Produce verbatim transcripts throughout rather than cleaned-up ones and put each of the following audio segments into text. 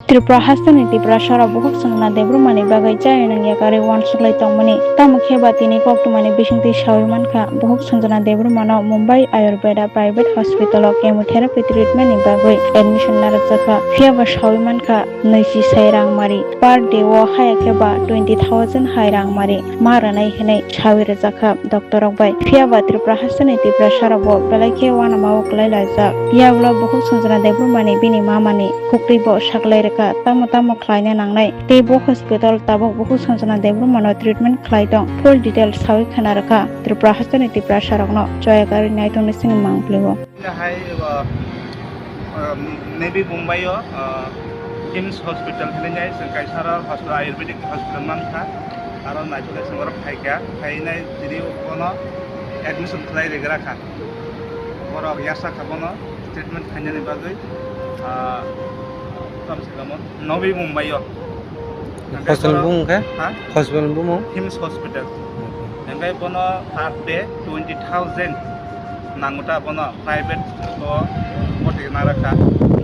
Tripura hasteni Tiprasarok bukhuk Sanjana Debbarmani bagwi chaywi nang yakarwi uansuk lai tongmani. Tamo khe ba tini koktwmani bisingtwi sawi mankha, bukhuk Sanjana Debbarmano Mumbai Ayurveda Private Hospital o chemotherapy treatment ni bagwi admission narwkjakha. Phiya ba sawi mankha nwichi sai rang mari. Per day o haya khe ba twenty thousand hai rang mari ma rwnai hwnwi sawi rwjakha doctor rok bai. Phiya ba Tripura hasteni Tiprasarok bo belai khe uanama o kwlai laijak. Yagulo bukhuk Sanjana Debbarmani bini mamani khuktwi bo saklai rwkha, tamo tamo khlaina nangnai. Tei bo hospital tabuk bukhuk Sanjana Debbarmano treatment khlai tong. Full details sawi khna rwkha Tripura hasteni Tiprasarokno. Choya karwi naitongni simi mang pligo. Hai, uh, um, Navi Mumbai o, uh, KIMS hospital hinwi nai, chwng kaisa aro hospital, Ayurvedic hospital mankha. Aro naithok naithok oro phaikha, phainai tini bono admission khlai rwgra kha. Borok yasa kha bono treatment khainani bagwi, ah, tamo se tamo Navi Mumbai o. Hospital bumung khe? Ha? Hospital bumung? KIMS hospital. Hwnkhe bono per day twenty thousand nango ta bono private o boti nara kha.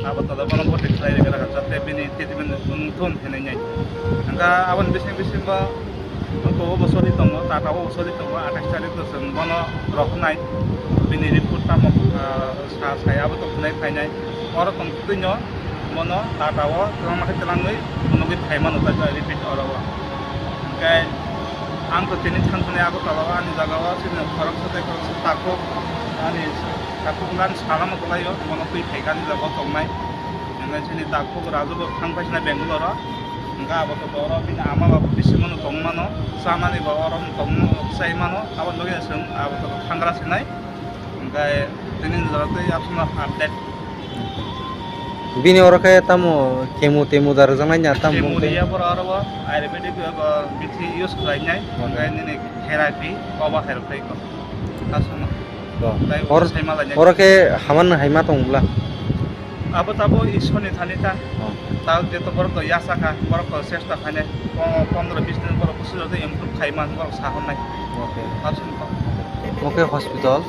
Abo tola bono boti khlai rwgra kha, jate bini treatment wng thun hinwi nai. Hwnkhe aboni bising bisingo Tongo bo sori tongo, Tata o bo sori tongo, athais tarik o chwng bono rohornai. Bini report tamo, ah, sa sai abo tong phunai phainai. Oro tong twino bono Tata o twlangma khe twlangwi phunugwi phaimano, tai repeat oro o. Hwnkhe ang to tini thangkhnai Agartala o ani jaga o chini khoroksa tei khoroksa takhuk ani takhuk lan salama kwlaio, bono twi phaikha ani jaga o tongnai. Hwnkhe chini takhuk Raju bo thang phaisina Bangalore o. Hwnkhe abo to oro bini ama ba bisimano tongmano, chamani ba oro tongmano, chaimano, aboni bagwi chwng abo to thangra sinai. Hwnkhe tini jora tei aswkno update. Bini oro khe tamo chemo temo da rwjaknai ya tamo? Chemo riya borok oro bo ayurvedic bithi use khlainai, hwnkhe nini therapy kobo hai rok tei ko. Aswkno. Bo. Tai oro, sai malainai. Oro khe haman hai ma tong bwla? Abo tabo Ishwarni thani ta. Oh. Ta jeto borok to yasa kha, borok to chesta khainai. Po-, pondro bis din borok busi rok improve khai man borok sa honnai. Okay. Absent kho. Okay, hospital.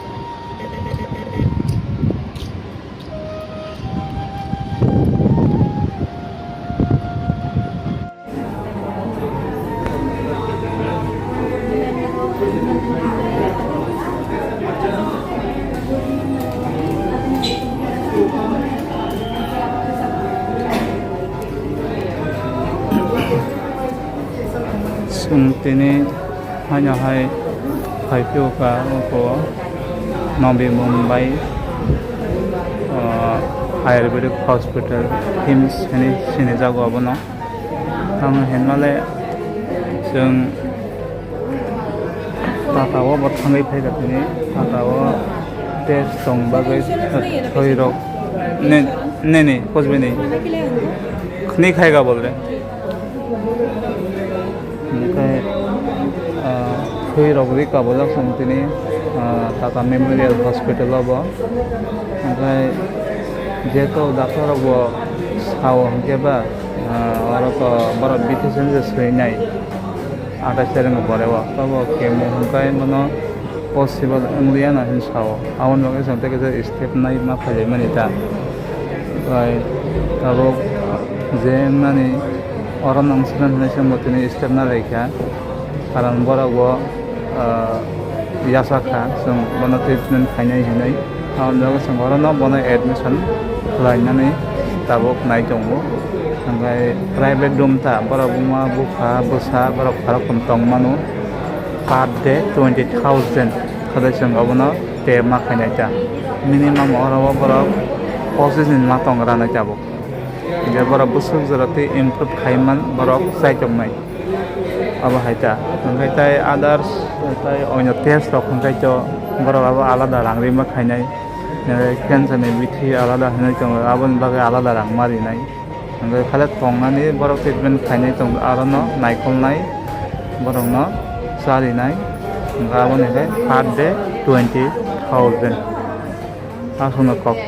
Chwng tini haino hai phai phiyokha oko Navi Mumbai, ah, Ayurvedic Hospital, KIMS hinwi sinijago abono. Tamo hinmale chwng Tata o bo thangwi phaikha tini, Tata o test tong bagwi thwi rok ne, nini kosbini khni khaika bolre. Hwnkhe, ah, thwi rok ri kabojak chwng tini, ah, Tata Memorial Hospital o bo. Hwnkhe jeto doctor rok bo sao hwnkhe ba, ah, oro to borok bithi swnwi se swinai athais tarik ni pore o. Tobo chemo hwnkhe bono possible wngliya no hinwi sao. Aboni bagwi chwng tei kisa step nai ma phailaimani ta. Bai tabuk je mani oro nang sinan hinwi se motini step na laikha. Karon borok bo, ah, yasa kha, chwng bono treatment khainai hinwi. Aboni bagwi chwng orono bono admission khlainani tabuk nai tongo. Hwnkhe private room ta, borok buma bupha bwsa borok khorokthom tong mano. Per day twenty thousand khatai chwng obono tei ma khainai ta. Minimum oro o borok pochis ni ma tong ranai tabuk. Hingke borok bwswk jora tei improve khai man borok chai tongnai. Abo hai ta. Hingke tai others, tai onyo test rok hingke to borok abo alada rang ri ma khainai. Hingke cancer ni bithi alada hinui tongo, aboni bagwi alada rang ma rinai. Hingke khale tongnani borok treatment khainai tong, arono naikolnai borokno cha rinai. Hingke aboni hingke per day twenty thousand. Aswkno kok.